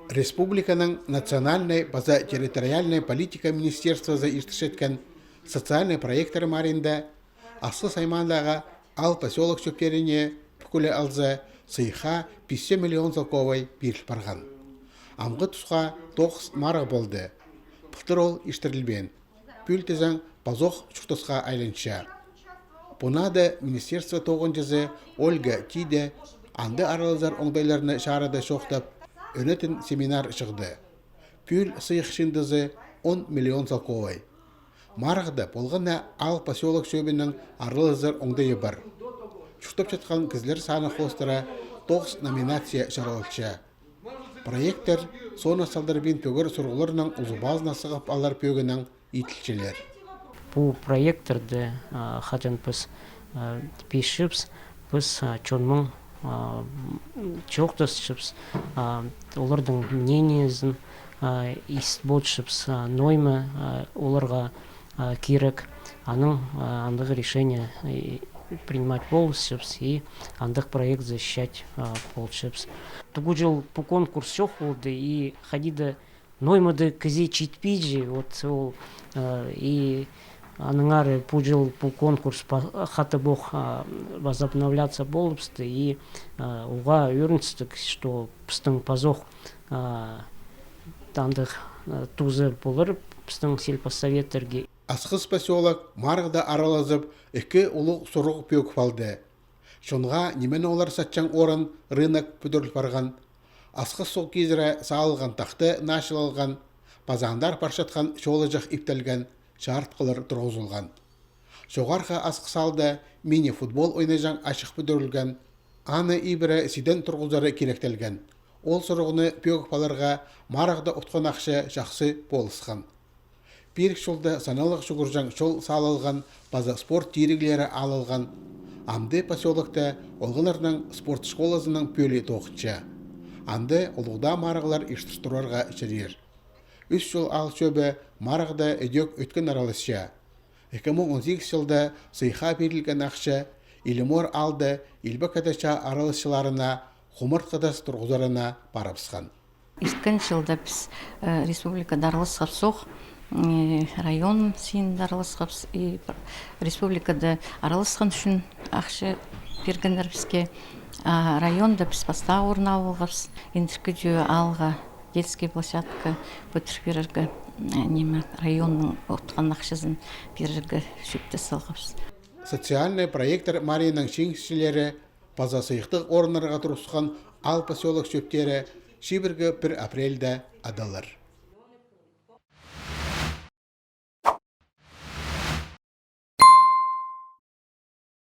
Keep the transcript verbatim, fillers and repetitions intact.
Республиканың национальнай паза территориальнай политика министерствозы иртірчеткен социальнай проекттер маринда Асхыс аймағындағы алып посёлок чӧптеріне пӱкӱле алза, сыйыхха пис чӱс миллион салковай пиріл парған. Амғы тусха тоғыс марығ полды. Пылтыр ол иртірілбеен. Пӱӱл тізең пазох чуртасха айланча. Пу наада министерство тоғынҷызы Ольга Тиде анда аралазар оңдайларны чарыда чоохтап, ӧнетін семинар чыхты. Пӱӱл сыйых чыындызы он миллион салковай. Марығда полған на алып посёлок чӧбінің аралазар оңдайы пар. Чуртапчатхан кізілер саны хоостыра тоғыс номинация чаралча. Проекттер соонаң салдырбин пӧгер сурығларнаң узубазына сығып алар пӧгінең иділчелер. Пу проекттерді, а, хатап піс, а, пирчебіс, піс, а, чоннаң, а, м, чоохтасчабыс, а, олардың мнениезін, а, истіп полчабыс, а, ноо ниме, а, оларға, а, кирек, анаң, а, андағ решение, и, принимать полысчабыс, и андағ проект защищать, а, полчабыс. Тігі чыл пу конкурс чох полды, и хайди даа ноо ниме дее кізее читпинче, вот ол, а, и аннаңар пу чыл пу конкурс па-, хатап ох, а, возобновляться полыбысты, и, а, уғаа ӧріністіг, что пістің пазох, а, андағ, а, тузы полар пістің сельпоссоветтерге. Асхыс посёлок марығда аралазып, ікі улуғ сурығ пӧгіп алды. Чонға нимені олар сатчаң орын, рынок пӱдіріл парған. Асхыс суғ кизіре салылған тахта наа чылалған, паза андар парчатхан чолаҷах иптелген, чарытхылар турғызылған. Чоғархы Асхыс аалда мини-футбол ойнаҷаң ачых пӱдірілген, аны ибіре сиден турғызары киректелген. Ол сурығны пӧгіп аларға марығда утхан ахча чахсы полысхан. Пирік чолда саналығ чӱгӱрҷең чол салылған, паза спорт тиріглері алылған. Амды посёлокта олғаннарның спорт школазының пӧлии тоғынча. Анда улуғ даа марығлар иртір турарға чарир. Ӱс чол аал чӧбі марығда ідӧк ӧткін араласча. Ікі муң он сигіс чылда сыйыхха пирілген ахча Илимор аалда Илбек Ада чаа араласчыларына хумартхы тас турғызарына парыбысхан. Ирткен чылда піс, э, республикада араласхабыс ох, э, район синінде араласхабыс, и пр-, республикада араласхан ӱчӱн ахча пиргеннер піске, а районда піс пастағы орын алғабыс. Ендіргі тӧӧ аалға детский площадка пӱдір пирерге, э, ниме, районның утхан ахчазын пирерге чӧпте салғабыс. Социальнай проекттер маринның чиңісчілері паза сыйыхтығ орыннарға турысхан аал посёлок чӧптері чибіргі пір апрельде адалар.